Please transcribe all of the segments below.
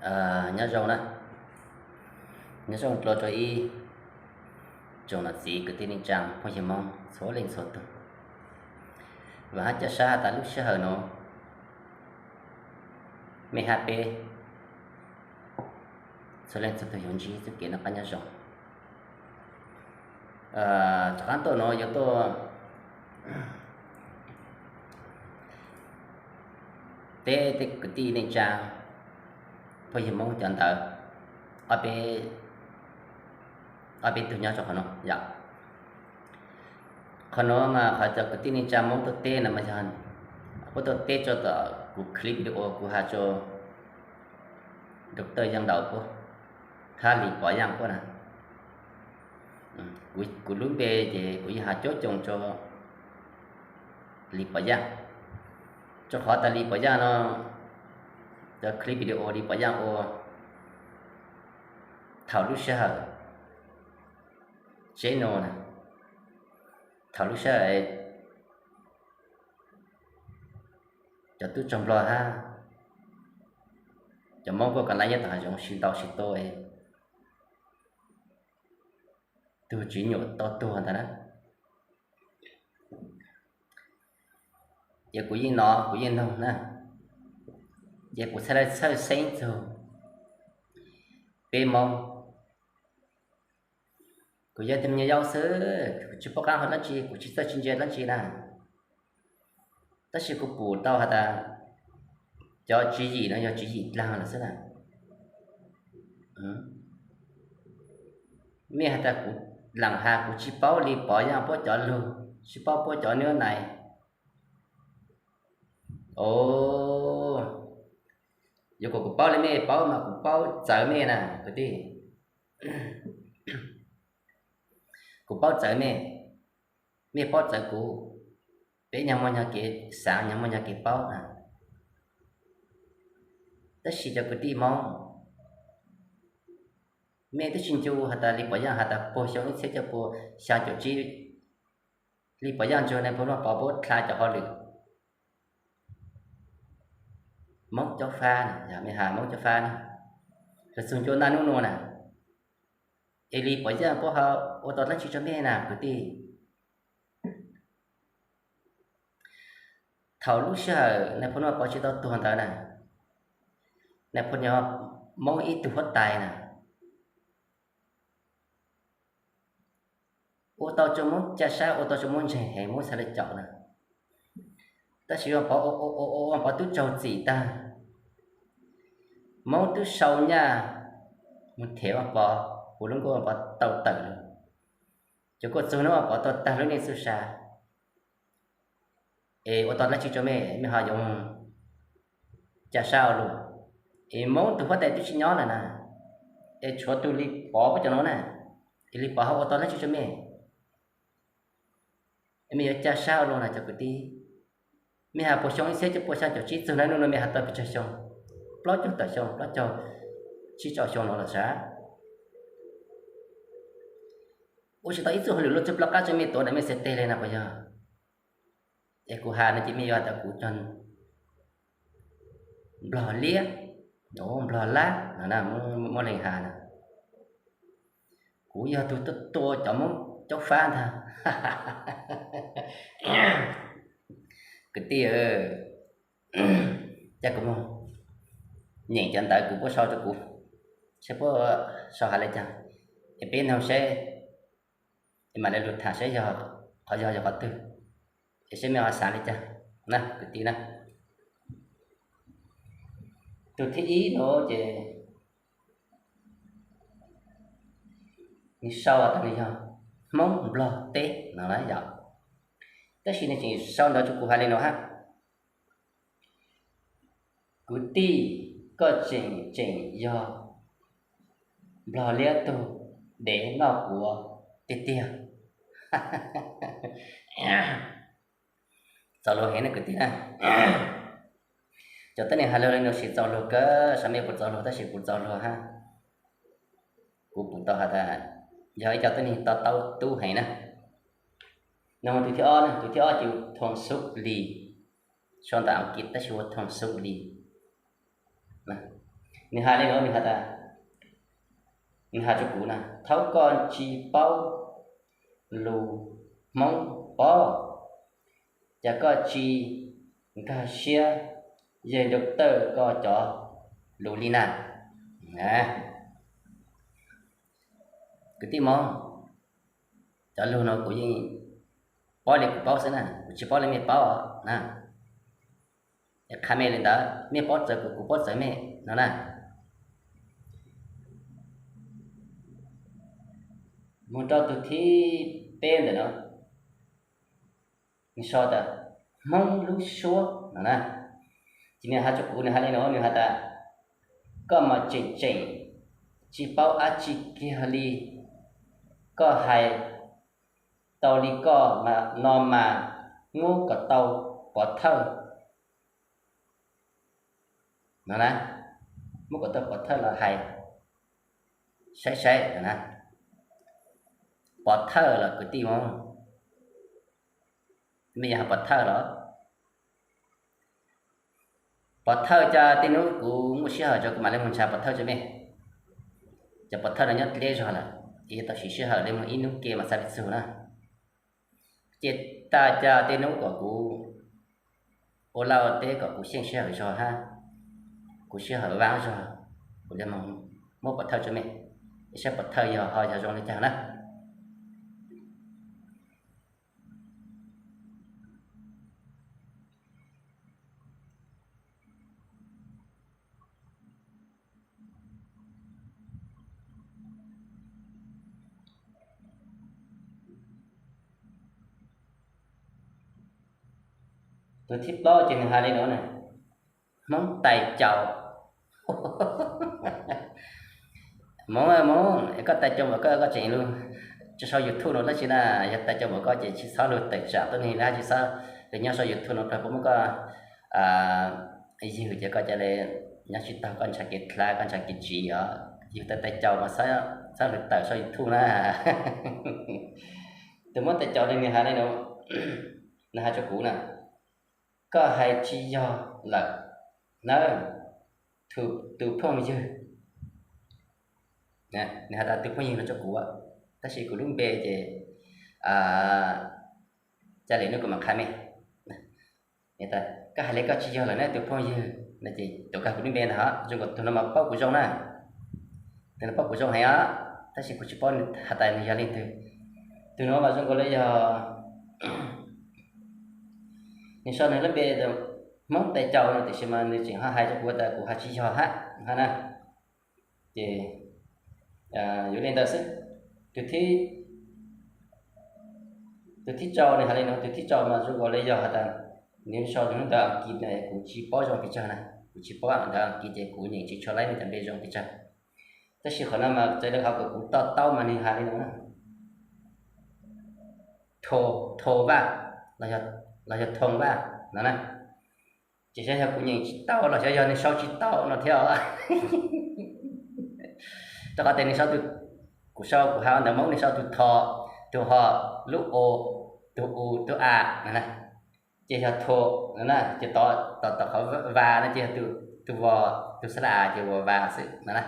Nyob zoo na, nyob zoo dua rau ib tsoom niam txiv kwv tij neej tsa phooj ywg Hmoob txhua leej txhua tus. Vam hab ca sab has tas lub sij hawm nuav mej hab peb txhua leej txhua tus yuav ntsib txuj kev noj qab nyob zoo. Rov qaab tuaj nuav yuav tuaj teb tej kwv tij neej tsa phooj ywg Hmoob cov ntawd ob peb tug nyob rau qhov nuav yom. Qhov nuav mas qhov cov kwv tij neej tsa Hmoob tuaj teb no mas yog puab tuaj teb tso tom kuv clip video kuv has rua Doctor Yeej Daus puab hab Lis Pov Yaaj puab na. Kuv lub npe ces kuv yeej has cuab coos rua Lis Pov Yaaj, rua qhov tas Lis Pov Yaaj no, cov clip video Lis Pov Yaaj ua thaum lub sij hawm tsev nuav na, thaum lub sij hawm cov tub rog Nplog hab cov Moob kuj ka laib nyob tom hav zoov sib ntaus sib tua, tug tswv nyuam tau tuag ntawd na. Ces kuv yeej nov kuv yeej noog na, ces kuv txhaj le txhawj xeeb txug peb Moob. Kuv yog tug me nyuam yaus xwb, kuv tsis paub qaab hau dlaab tsi, kuv tsis txawj tsis ntse dlaab tsi na. Tab sis kuv pum tau has tas cov tswv yim no yog tswv yim dlaag lawm xwb na. Mej has tas kuv laam has kuv tsis paub Lis Pov Yaaj puab cov lug, tsis paub puab cov nuab nais. Os, yuav kom kuv paub le mej paub mas kuv paub txawv mej na kwv tij. Kuv paub txawv mej, mej paub txawv kuv. Peb nyag muaj nyag kev xaav, nyag muaj nyag kev paub na. Tab sis cov kwv tij Moob, mej twb tsis ncu has tas Lis Pov Yaaj has tas puag xyoo ib txhiab cuaj pua xyaa caum tsib, Lis Pov Yaaj nrug Nais Phoo Vaj Pov puab dlha cov hauj lwm Moob Caub Fab na, yog mej has Moob Caub Fab na, lug txug ncua naj nub nuav na, es Lis Pov Yaaj puab ho ua tau dlaab tsi rua mej na kwv tij? Thaum lub sij hawm Nais Phoo Vaj Pov tsis tau tuag ntawd na, Nais Phoo Moob ib tug huab tais na, ua tau rua Moob ca sab, ua tau rua Moob ntseeg heev, Moob txhaj le caum na. Tab sis Vaj Pov, Vaj Pov tub raug txim tag, Moob tub sau nyaj mus them Vaj Pov, huv lub nkuaj Vaj Pov tau tawm lug. Cov kuj txug nub Vaj Pov tuag tag lub neej txuj sa, es ua tau dlaab tsi rua mej, mej ho yuav ca sab ua luaj? Es Moob tug huab tais twb tsis nyob lawm na, es tshuav tug Lis Pov puab cov nuav na, es Lis Pov ho ua tau dlaab tsi rua mej? Es mej yuav ca sab ua luaj na cov kwv tij? Mej has puag xyoo ib txhiab cuaj pua xyaa caum tsib txug naj nub nuav mej has tau pes tsawg xyoo? Plaub caug tawm xyoo, plaub caug tsib caug xyoo nuav lawm sab. Ua tsis tau ib txuj hauj lwm luaj txug plaub qab rua mej tuav ntawm mej txhais teg le na puas yog? Es kuv has no ces mej yuav has tas kuv cog Nplog liab, Nplog lab no, muab leeg has na. Kuv yog tug tuaj tua cov Moob Caub Fab ntag. Kwv tij, ca kuv moog nyeem cov ntawv kuv puab sau rua kuv, saib puab sau has le caag, es peb noog saib, es mam le lug tham saib yog qhov yog yog qhov twg, es saib mej ho xaav le caag na kwv tij na. Tug thib ib nuav ces nws sau tas nws yog Hmoob Nplog teb no na yom. Tab sis nws tseem sau ntawv rua kuv hais le nuav hab: Kwv tij, koj tseem tseem yog Nplog liab tug dev noj quav tiag tiag. Txaus luag heev na kwv tij na. Cov tuab neeg has lug le nuav siv txaus luag kawg, xav mej puas txaus luag tab sis kuv txaus luag hab. Kuv pum tau has tas yog ib co tuab neeg to taub tub heev na. Noog tug thib ob na, tug thib ob ces Thoom Xub Lis, sau ntawv Askiv tab sis ua Thoom Xub Lis. Nws hais li no, nws has tas, nws hais rau kuv na, thaum koj tsis paub lus Hmoob pob, ces koj tsis nkag siab yawg Nraug Tawj koj cov lus li na. Kwv tij Hmoob, cov lus no kuv yeej paub li kuv paub xwb na, kuv tsis paub li mej paub na. Qha mej li ntawd, mej paub txawv kuv, kuv paub txawv mej no na. Mus rau tus thib peb ntawm no, nws sau tas Hmoob lub suab no na. Ces nws hais rau kuv, nws hais li no, nws hais tas, koj mas tseem tseem tsis paub dab tsi kiag li, koj hais tau li koj no mas muab kom tau pov thawj no na, muab kom tau pov thawj los hais saib saib no na. Pov thawj los kwv tij Hmoob, mej yog hais pov thawj los? Pov thawj cov tej nub kuv muaj sij hawm tso kuv mam li mus ntshav pov thawj tso mej. Cov pov thawj no nyob deb zog lawm, ces yuav tau siv sij hawm li mus ib hnub ke mas xav li txug na. Ces tag cov tej nub kom kuv ua laj ua teb kom kuv xyeej sij hawm zog hab, kuv sij hawm vaab zog, kuv li muab pov thawj tso mej, saib pov thawj yog ho yog zoo li cas na. Tus thib plaub ces nws hais li no na, Hmoob tais caus. Hmoob, Hmoob, es koj tais caus npaum koj, koj tseem lug tsis sau YouTube no dab tsi na? Yog tais caus npaum koj ces tsis txhob lug tawm tsam tuab neeg li hab, tsis txhob lug nyob sau YouTube no rau puas muab koj ywg ces koj ca le nyob tsis taug, koj ntshaw kev dlha, koj ntshaw kev tsiv os. Yug tau tais caus mas txhob lug tawm sau YouTube na. Tus muab tais caus li nws hais li no, nws hais rau kuv na, koj hais tsis yog lawm na, tus phooj ywg. Nws has tas tus phooj ywg no rau kuv, tab sis kuv lub npe ces ca le nub kuv mam qha mej. Koj hais li koj tsis yog lawm na tus phooj ywg no ces tuav kag kuv lub npe ntag, zoo nkaus tus no mas paub kuv zoo na. Tus no paub kuv zoo heev os, tab sis kuv tsis paub has tas nws yog leej twg. Tus no mas zoo nkaus li yog nws sau nws lub npe Hmoob tais caus no tiam sis mas nws tseem ho hais rau kuv tas kuv hais tsis yog hab na. Ces yuav li ntawd xwb. Tus thib rau nws hais li no, tus thib rau mas zoo nkaus li yog has tas nws sau nws lub ntawv Askiv na, kuv tsis paub zoo pes tsawg na, kuv tsis paub ntawv Askiv ces kuv nyeem tsis tshua laib nws cov npe zoo pes tsawg. Tab sis qhov no mas txawm li qhov kom kuv to taub mas nws hais li no na, Thoo Vaj los yog Thoo Vaj no na. Ces xyov yog kuv nyeem tsis tau los xyov yog nws sau tsis tau no thiab os. Rau qhov tias nws sau, kuv sau, kuv hais ntawv Hmoob nws sau tus tho, tus ho, lub o, tus u, tus a no na, ces yog Thoo no na, ces tom, tom qhov va no ces yog tus vos, tus xab la a ces ua va xwb no na.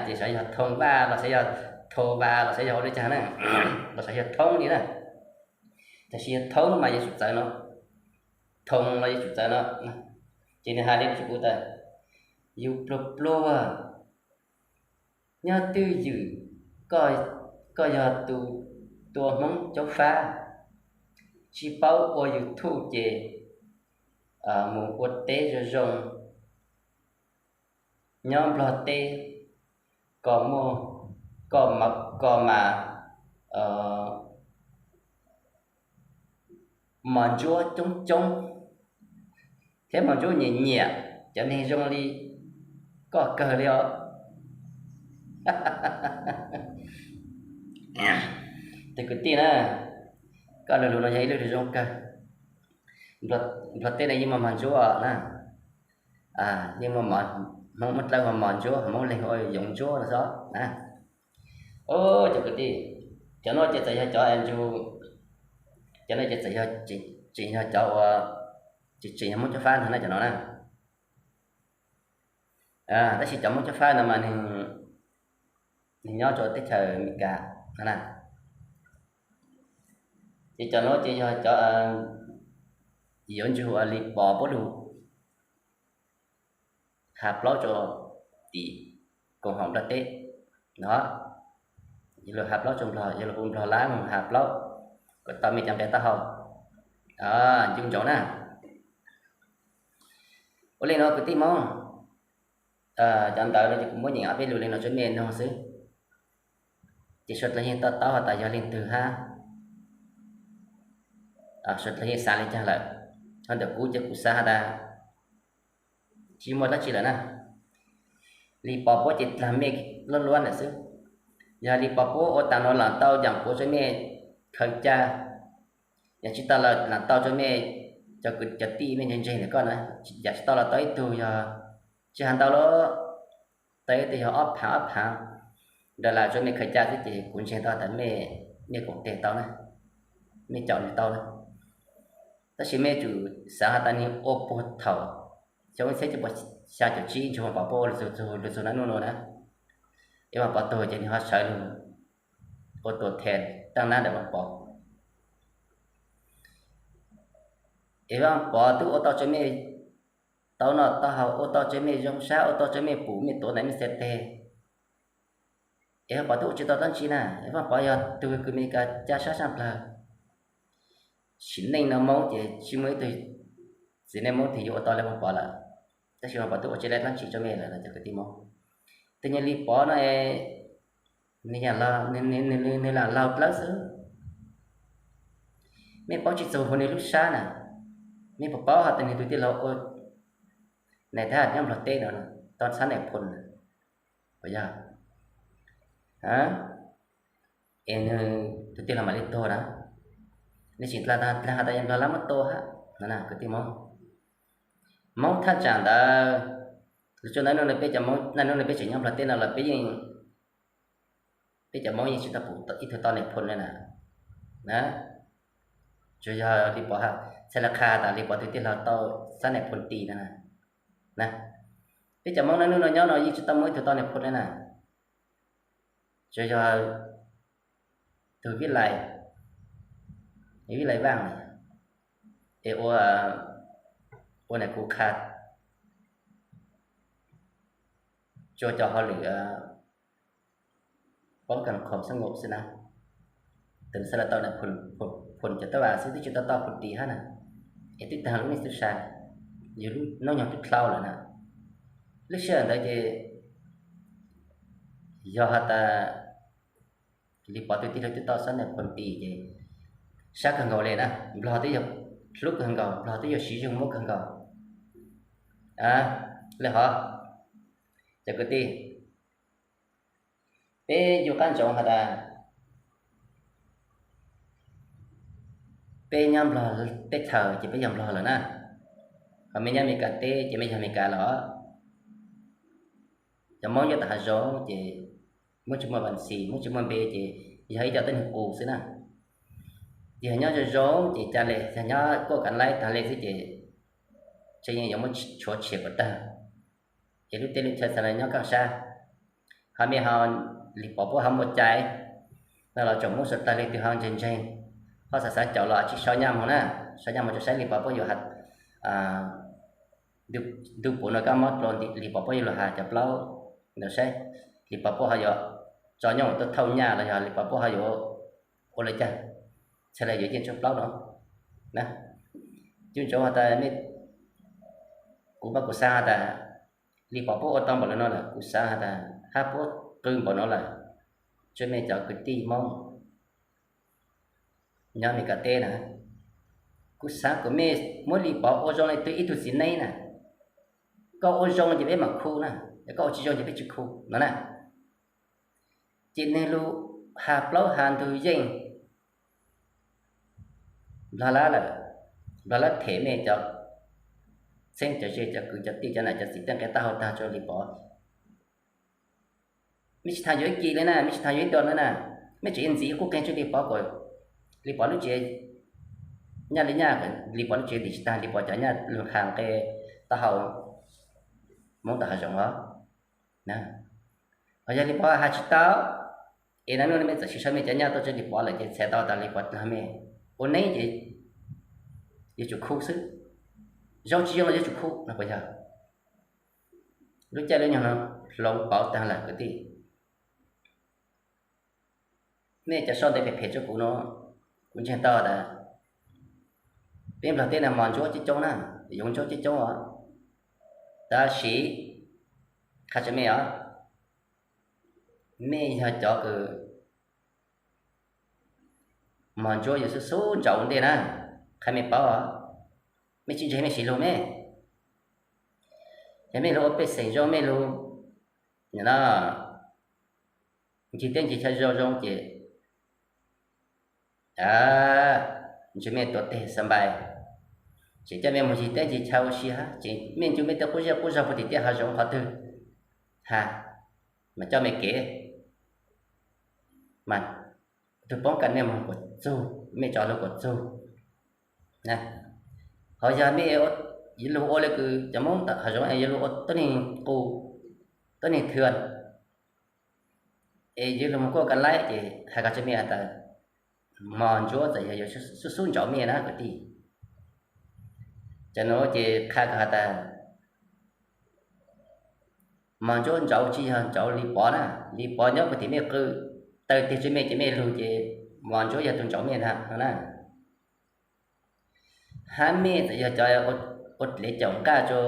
Ces xyov yog Thoo Vaj los xyov yog Thoo Va los xyov yog ua li cas na, los xyov yog Thoob li na. Tab sis yog Thoob mas yuav tsum txawv no, Thoo los yuav tsum txawv no. Ces nws hais li no rau kuv tas, yus pluag pluag nyob twj ywm, koj yog tus tua Hmoob caub fab, tsis paub ua YouTube ces mus ua teb zoo zoo nyob Nplog teb, koj muaj, koj mas mos ntsuab coob coob thiab mos ntsuab nyiam nyiam cov neeg zoo li koj kawg li os. Tus kwv tij na, koj lus lus no yog ib lub lus zoo kawg. Nplog teb no yeej muaj mos ntsuab na, yeej muaj, Hmoob muab dlawb ua mos ntsuab, Hmoob leeg ua yoov ntsuab no xwb na. Cov kwv tij, cov no ces txawm yog cov Andrew, cov no ces txawm yog, tseem yog cov uas tseem yog Hmoob caub fab ntag na cov no na. Tab sis cov Hmoob Cob Fab no mas nws nyob rau teb chaws Amelikas no na. Ces cov no ces yog cov yuav ntsug ua li Pov puab lug has plaub rau tim koom haum Nplog teb no. Yog lug has plaub rau Nplog, yog lug hu Nplog lab mus has plaub kom tau mej cov nqe taub hau. Nco ntsoov na. Ua li no kwv tij Hmoob, cov ntawv no ces kuv muab nyeem ob peb lus li no rau mej noog xwb. Ces suav dlawg yeej to taub has tas yog leej twg hab, suav dlawg yeej xaav li caag lawm. Ho ntawm kuv ces kuv xaav has tas tsis muaj dlaab tsi lawm na. Li Pov puab ces dlaag mej luab luab lawm xwb. Yog li Pov puab ua taag no laam tau yaam puav rau mej khaws ca, yaam tsis tau los laam tau rau mej cov kwv cov tij mej ntseeg ntseeg ntawm koj na. Yaam tsis tau los tau ib tug, yog tsis has ntau los tau ib tug yog ob phaav ob phaav dollar rau mej khaws ca xwb ces kuv ntseeg tau tas mej koom tes tau na, mej caum nwg tau na. Tab sis mej tsum xaav has tas nwg ua puag thaum xyoo ib txhiab cuaj pua xya caum tsib ntsug Vaaj Pov puab ua lug txug lug txug nub nuav na. Es Vaaj Pov tuag ces nwg ho sawv lug ua tuam thees taaj nab ntawm Vaaj Pov. Es Vaaj Pov twb ua tau rau mej tau noj tau haus, ua tau rau mej zoo sab, ua tau rau mej pum mej tuav ntawm mej txhais teg. Es Vaaj Pov twb ua tsis tau dlaab tsi na. Es Vaaj Pov yog tug kws Amelikas ca sab sab plawg. Sim neej no Moob ces tsis muaj ib tug txiv neej Moob twg yuav ua tau le Vaaj Pov lawm. Tab sis Vaaj Pov twb ua tsis le dlaab tsi rau mej lawm cov kwv tij Moob. Tus nyuag Li Pov no, nwg laam laug plawg xwb. Mej paub tsis txug huv nwg lub sab na. Mej puas paub has tas nwg tug tij laug ua nais thab nyob Nplog teb no, tau xab nais phoo na, puas yog? Es nwg tug tij laug mam li tuag na. Nwg tseem dlaag has tas yog Nplog lab muab tua hab no na kwv tij Moob. Moob thaj tsaam ntawd, lug txug naj nub nwg peb cov Moob, naj nub nwg peb tseem nyob Nplog teb no los peb yeej, peb cov Moob yeej tsis tau pum ib tug tau nais phoo le na. Tsuas yog Li Pov, txhais le qha tas Li Pov tug tij laug tau xab nais phoo ti na. Peb cov Moob naj nub no nyob no yeej tsis tau muaj ib tug tau nais phoo le na. Tsuas yog tug Vib Lais, Vib Lais Vaaj es ua, ua nam kuv qha tsua cov hauj lwm poob kas khoom xab ngom xwb na. Tes xaav le tau nam phoo cov tab vas xwb twb tsis tau tau phoo ti hab na. Es twb taag lub neej tub sab, yug lub noob nyoog tub dlhau lawm na. Lub sij hawm ntawd ces yog has tas Li Pov tug tij laug twb tau xab nais phoo ti ces sab kawg nkaus le na. Nplog twb yog hlub kawg nkaus, Nplog twb yog siv zug muab kawg nkaus. Le hov, cov kwv tij, peb yug qaab ntsoov has tas peb nyob Nplog teb chaws ces peb yog Nplog lawm na, ho mej nyob Amelikas teb ces mej yog Amelikas lawm. Cov Moob nyob tom hav zoov ces muab tsis muaj vas xis, muab tsis muaj npe ces yog ib co tuab neeg qus xwb na. Ces yog nyob zoo zoo ces ca le, yog nyob kuaj kav laib taag le xwb ces tseem yeej yuav muab tshuav tshiav kom tag. Es lub teb lub chaw txhad le nyob kaj sab, ho mej ho Li Pov puab ho muaj cai no los tsoom Moob suav dlawg leej twg ho ntseeg ntseeg, ho xav xav caum los tsis sau nyaj moog na, sau nyaj moog rua saib Li Pov puab yuav has ntu puv no kab mob dlua Li Pov puab yuav lug has cov plaub no saib Li Pov puab ho yuav tso nyooj tuaj thauj nyaj los yog Li Pov puab ho yuav ua le caag, txhad le yuav yeej tsua plaub no na. Nco ntsoov has tas mej, kuv mas kuv xaav has tas Li Pov puab ua tau npaum le no lawm, kuv xaav has tas hab puab qw npaum no lawm, tsua mej cov kwv tij Moob nyob Amelikas teb na, kuv xaav kom mej muab Li Pov ua zoo le tug ib tug txiv neeb na. Koj ua zoo ces peb mam khu na, koj ua tsis zoo ces peb tsis khu no na. Ces nwg lug has plaub has ntug yeej Nplog lab lawm, Nplog lab them mej cov txheeb cov ze cov kwv cov tij cov nam cov txiv tej nqe taub hau tag rua Li Pov. Mej tsis tas yuav ib kis le na, mej tsis tas yuav ib dollar le na, mej tseem ntxiv quj qeeg tsua Li Pov kom Li Pov lub tsev nyaj le nyaj, Li Pov lub tsev ntim tsis tag Li Pov cov nyaj lug has nqe taub hau Moob tom hav zoov os. Ho yog Lis Pov hais tsis tau, es no hnub no mej txawm sim saib mej cov nyaj tuaj tsev Lis Pov lawm ces txhais tau tas Lis Pov dlaag mej, ua neeb ces yuav tsum khub xwb, zoo tsis zoo los yuav tsum khub no puas yog? Lub caij lub nyoog no hloov pauv taag lawm kwv tij. Mej cov sau ntawv phem phem rua kuv no, kuv ntseeg tau tas peb Nplog teb no mos ntsuab coob coob na, yoov ntsuab coob coob os. Tab sis qha tsua mej os, mej yog cov kws mos ntsuab yug xub xub ntsaum ua ntej na, qha mej paub, mej tsis ntseeg mej sim lug mej. Yog mej lug ua pej xeem zoo mej lug no, ncig teb ncig chaw zoo zoo ces ntshe mej tuav teg xa npais, ces coj mej moog ncig teb ncig chaw ua si hab ces mej ncu mej tej qub zej qub zog puag tim tej hav zoov qhov twg has, mas coj mej kev, mas tug poob kas mej moog kuas txug, mej tso lug kuas txug. Ho yog mej yuav lug ua le kws cov Moob tom hav zoov yuav lug ua tuab neeg qus, tuab neeg thwm, es yuav lug moog kuaj ka laib ces has kag tsua mej has tas mos ntsuab txawm yog yuav xub xub ntsaum mej na kwv tij. Cov nuav ces qha kag has tas mos ntsuab ntsaum tsis yog ntsaum Lis Pov na, Lis Pov nyob puag tim mej qw, taw teg tsua mej ces mej lug ces mos ntsuab yog tug ntsaum mej ntag no na. Hab mej txawm yog cov ua dlev caum nqaj rua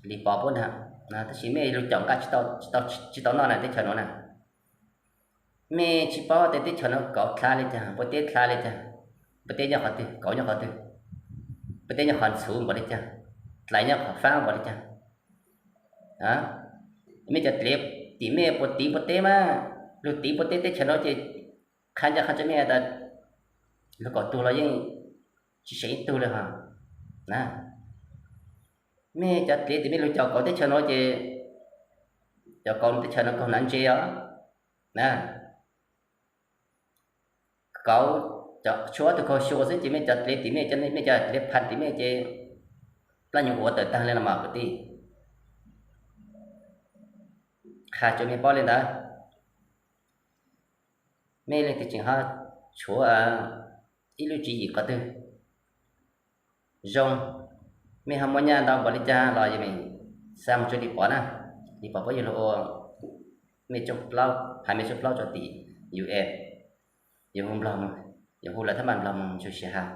Lis Pov puab ntag, tab sis mej lug caum nqaj tsis tau noj na teb chaws nuav na. Mej tsis paub tej teb chaws nuav kauv dlha le caag, npua teb dlha le caag, npua teb nyob qhov twg, kauv nyob qhov twg, npua teb nyob qhov ntxhuv npaum le caag, dlais nyob qhov faab npaum le caag. Mej cov dlev tim mej puas tiv npua teb mas, lug tiv npua teb teb chaws nuav ces qha nca qha tsua mej tas lug kaum tug los yeej tsis seem ib tug le hos na. Mej cov dlev tim mej lug caum kauv teb chaws nuav ces caum kauv teb chaws nuav kaug nav ntse os na. Kauv tshuav ob tug kaug xyua xwb ces mej cov dlev tim mej, mej cov dlev phas tim mej ces plab nyuv ua tawm taag le los mas kwv tij. Qha tsua mej paub le ntawd. Mej leej twg tseem ho tshuav ib lub tswv yim qhov twg zoo, mej ho muaj nyaj ntau npaum le caag los yog mej xa moog tsua Lis Pov na, Lis Pov puab yuav lug ua mej tshooj plaub, phais mej tshooj plaub rua tim U N, yuav hu Nplog, yuav hu lawv thab npas Nplog moog ntsuj si has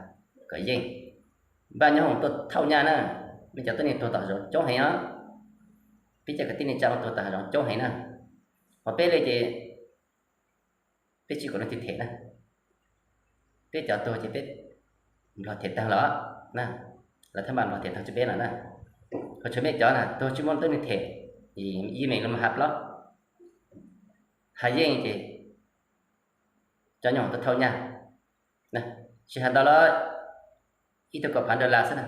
kom yeej. Npaj nyob hoom tuaj thauj nyaj na, mej cov tuab neeg tuag tom hav zoov coob heev os. Peb cov kwv tij neej tsa tuag tom hav zoov coob heev na. Ho peb le ces peb tsis kom leej twg them na. Peb cov tuag ces peb Nplog them taag los na, lawv thab npas Nplog them taag rua peb los na. Ho tshuav mej cov na tuag tsis muaj tuab neeg them, yeej meem lug has plaub has yeej ces cov nyob hoom tuaj thauj nyaj. Tsis has ntau los ib tug kaum phav dollar xwb na,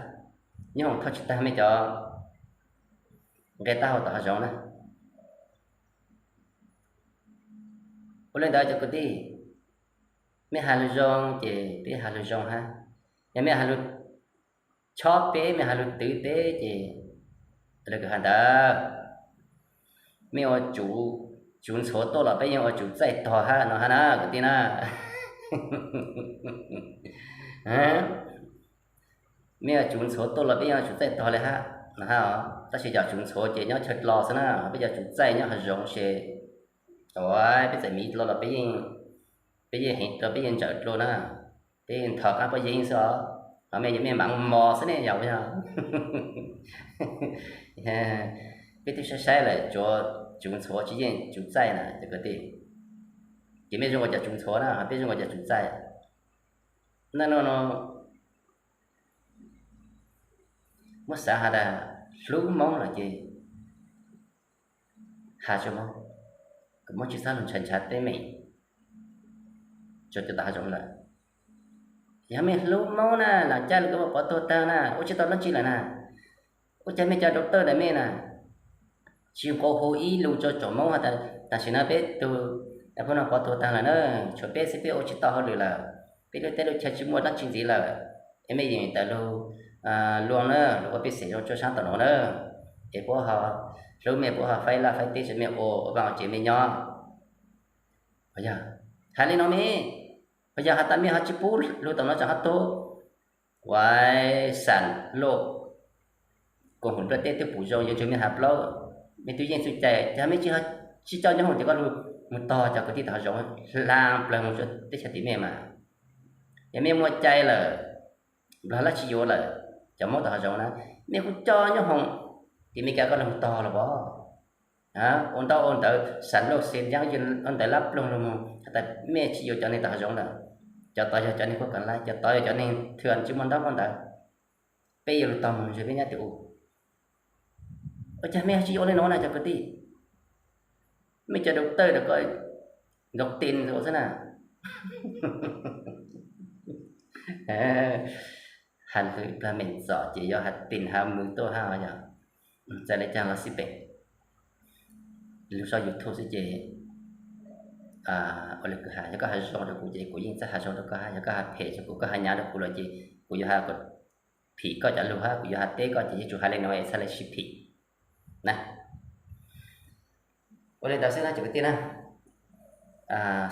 nyob hoom thauj tsis taag mej cov nqe taub hau tom hav zoov na. Ua le ntawd cov kwv tij, mej has lug zoo ces peb has lug zoo hab, yog mej has lug chob peb, mej has lug twv peb ces le kws has ntawd, mej ua tsuv ntxhuav tuaj los peb yeej ua tsuv txaij tog hab no hab na kwv tij na. Mej ua tsuv ntxhuav tuaj los peb yeej ua tsuv txaij tog le hab no hab os. Tab sis cov tsuv ntxhuav ces nyob chaw dlo xwb na, peb cov tsuv txaij nyob hav zoov ces, peb txawm miv dlua los peb yeej heev dlua, peb yeej ntsawm dlua na, peb yeej nthos qaab pob yeeb xwb os. Ho mej yog mej maav mos xwb ne yog puas yog? Peb twb saib saib lawm, tsuav tsuv ntxhuav tsis yeej tsuv txaij na cov kwv tij. Ces mej zoo ua cov tsuv ntxhuav na, peb zoo ua cov tsuv txaij. Na no no muab xav has tas hlub Moob lawm ces has tsua Moob, kom Moob tsis txhob lug ntshaw ntshav teeb meem tsua cov tom hav zoov lawm. Yog mej hlub Moob na, lam caj lug kws muaj pov tuag taag na, ua tsis tau dlaab tsi lawm na. Ua caag mej cov doctor ntawm mej na tsis nqua hu ib lus tsua tsoom Moob has tas tam sim no peb tug pab no pov tuag taag lawm na, tshuav peb xwb, peb ua tsis tau hauj lwm lawm, peb lub teb lub chaw tsis muaj dlaab tsi ntxiv lawm, es mej yeem tawm lug luag na, lug ua pej xeem zoo tsua saab tom nuav na. Es puab ho hlub mej, puab ho faib laj faib teb rua mej ua vaaj ua tsev mej nyob. Puas yog? Has le nuav mej, puas yog has tas mej ho tsi pub lug tom nuav tseem ho tug? Ua, xam luj, koom haum nplua teb twb pum zoo yuav tsum mej has plaub, mej twb yeej txuj cai, cas mej tsi, tsi coj nyob hoom ces koj lug moog tog cov kwv tij tom hav zoov hlaa plawg moog rua teb chaws tim mej mas. Yog mej muaj cai lawm, nplog lab tsi yuav lawm, cov Moob tom hav zoov na, mej kuj coj nyob hoom tim Meskas koj lug moog tog los as. Ua ntaub ua ntawv xam luj xia nyaab ua ntawv lab ploog lug moog has tas mej tsi yuav cov neeg tom hav zoov lawm. Cov tod yog cov neeg kuj kaam laib, cov tod yog cov neeg thwm tsi muaj ntaub muaj ntawv. Peb yuav lug tog moog ntsib peb nyab tim u. Ua cas mej tsi yuav ua le nuav na cov kwv tij? Mej cov dau tawj rua koj ntaus tis xwb na. Has lug plag mej txom ces yuav has tis has mws tuaj hab yog. Txawm le caag los xij pem, lug sau YouTube xwb ces ua le kws has, yog koj has zoo rua kuv ces kuv yeej txawj has zoo rua koj hab, yog koj has phem rua kuv, koj has nyav rua kuv los ces kuv yuav has kom phim koj cov lug hab, kuv yuav has teb koj ces yuav tsum has le nuav es txhaj le sib phim na. Ua le ntawd xwb na cov kwv tij na.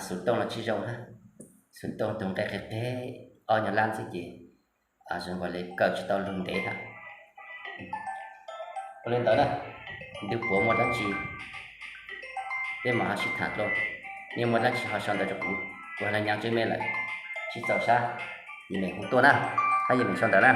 Xuv tooj los tsi zoo hab, xuv tooj tug nqe qe qe ob nyuag lab xwb ces zoo nkaus le kawm tsi tau lug ntev hab. Ua le ntawd na, ntuj puav muaj dlaab tsi peb mam ho sib tham dlua, mej muaj dlaab tsi ho sau ntawv rua kuv, kuv ho le nyav tswb mej lawm. Sib txaus sab, yog mej hu tuaj na, hab yog mej sau ntawv na.